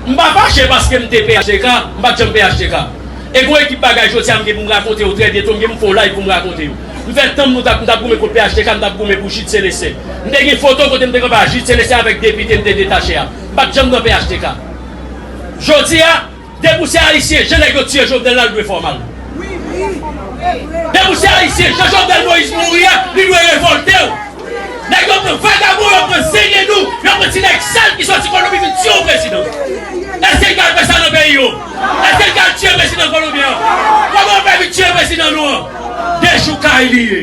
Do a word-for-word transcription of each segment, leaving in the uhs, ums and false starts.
M pa fache paske m te P H T K, m pa t janm P H T K. E gon ekip bagay jodi a m gen pou m rakonte yo trè byento, m gen pou m fè yon live pou m rakonte yo. M fè tan m nou t ap, m t ap goumen kont P H T K, m t ap goumen pou Jid Selestin. M te gen foto kote m te kanpe a Jid Selestin avèk depite m te detache a. M pa t janm nan P H T K. Jodi a, depi w se ayisyen, jan nèg yo tiye Jovenel la, l dwe fè w mal. Depi w se ayisyen, jan Jovenel Moïse mouri a, li dwe revòlte w. Nèg yo pran vagabon, yo pran zenyen nou, yo pran ti nèg sal ki sòti Kolonbi vin tiye yon prezidan. Èske n ka fè sa nan peyi yo? Èske n ka tiye prezidan kolonbyen an? Kòman yo fè vin tiye prezidan nou an? Dechoukay li ye.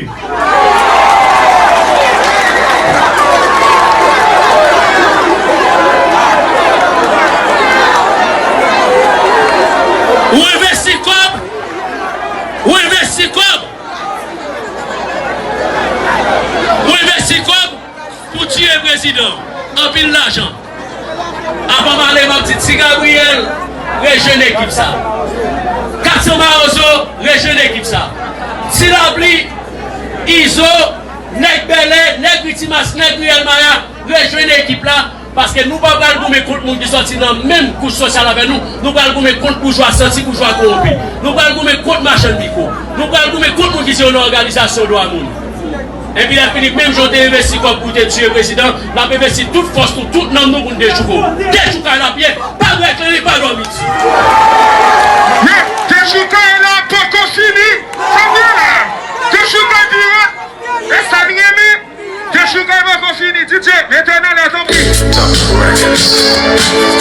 Ou envesti kòb, ou envesti kòb, ou envesti kòb pou tiye prezidan. Anpil lajan. Avan m ale, m ap di Ti Gabriel, rejwenn ekip sa. Kat San Mawozo, rejwenn ekip sa. Ti Lapli, Izo, nèg Bèlè, nèg Ritimas, nèg Riyèl Maya, rejwenn ekip la, paske nou pa pral goumen kont moun ki sòti nan menm kouch sosyal avè nou, nou pral goumen kont boujwa santi, boujwa kowonpi. Nou pral goumen kont machann mikwo. Nou pral goumen kont moun ki se yon òganizasyon dwa moun. Epi lè fini, menm jan w te envesti kòb pou w te tiye prezidan, n ap envesti tout fòs nou, tout nanm nou pou n dechouke w. Dechoukay l ap ye, pa bwè kleren, pa dòmi di. Men, dechoukay la poko fini. Sa m ye la. Dechoukay vire. E sa n renmen. Dechoukay poko fini. D J, mete nan lè, tanpri. Top Records.